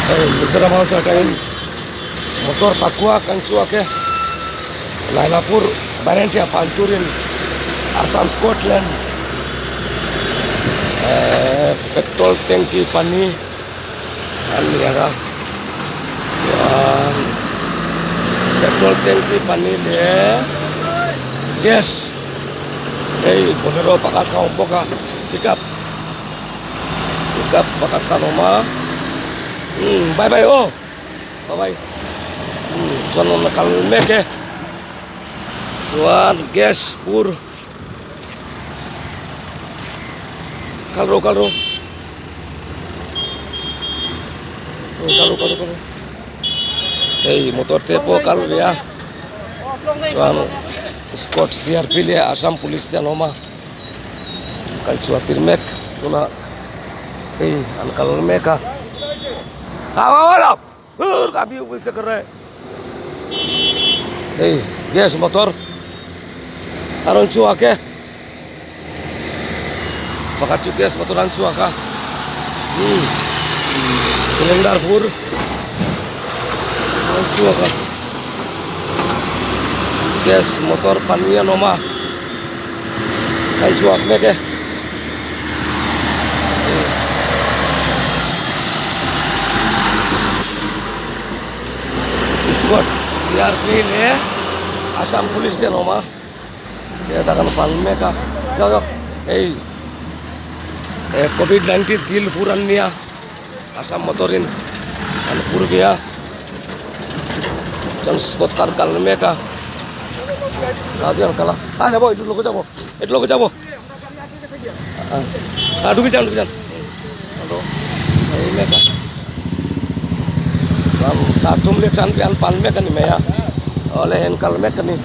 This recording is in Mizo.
Hei Mizoram house atangin motor pakua kan chhuak e Lailapur Vairengte ah pan turin Assam Scotland ehh petrol tanky pani an ni ang a chuan petrol tanky pani leh gas hei bolero pakhat kha a awm bawk a pickup. Pickup pakhat khan a awm a umm bye bye aw bye bye umm chuan rawn kal mek e chuan gas bur kal rawh kal rawh kal rawh kal rawh kal rawh hei motor te pawh kal ve a chuan scot crp leh assam police te an awm a. Kal chhuah tir mek tunah hei an kal mek a hei gas motor a rawn chhuak e pakhat chu gas motor an chhuak a umm cylinder bur a rawn chhuak a gas motor pahnih an awm a. Kan chhuak mek e. Squad CRP leh Assam Police te an awm a hetah kan pan mek a chau chau hei covid 19 thil fur an nia Assam motor in an fur ve a chuan squad kha an kal mek a an kal a a jabo etu loko jabo etu loko jabo a duki jam duki jam mek a chuan tar thum leh chan te an pan mek a ni mai a awle hei an kal mek a ni.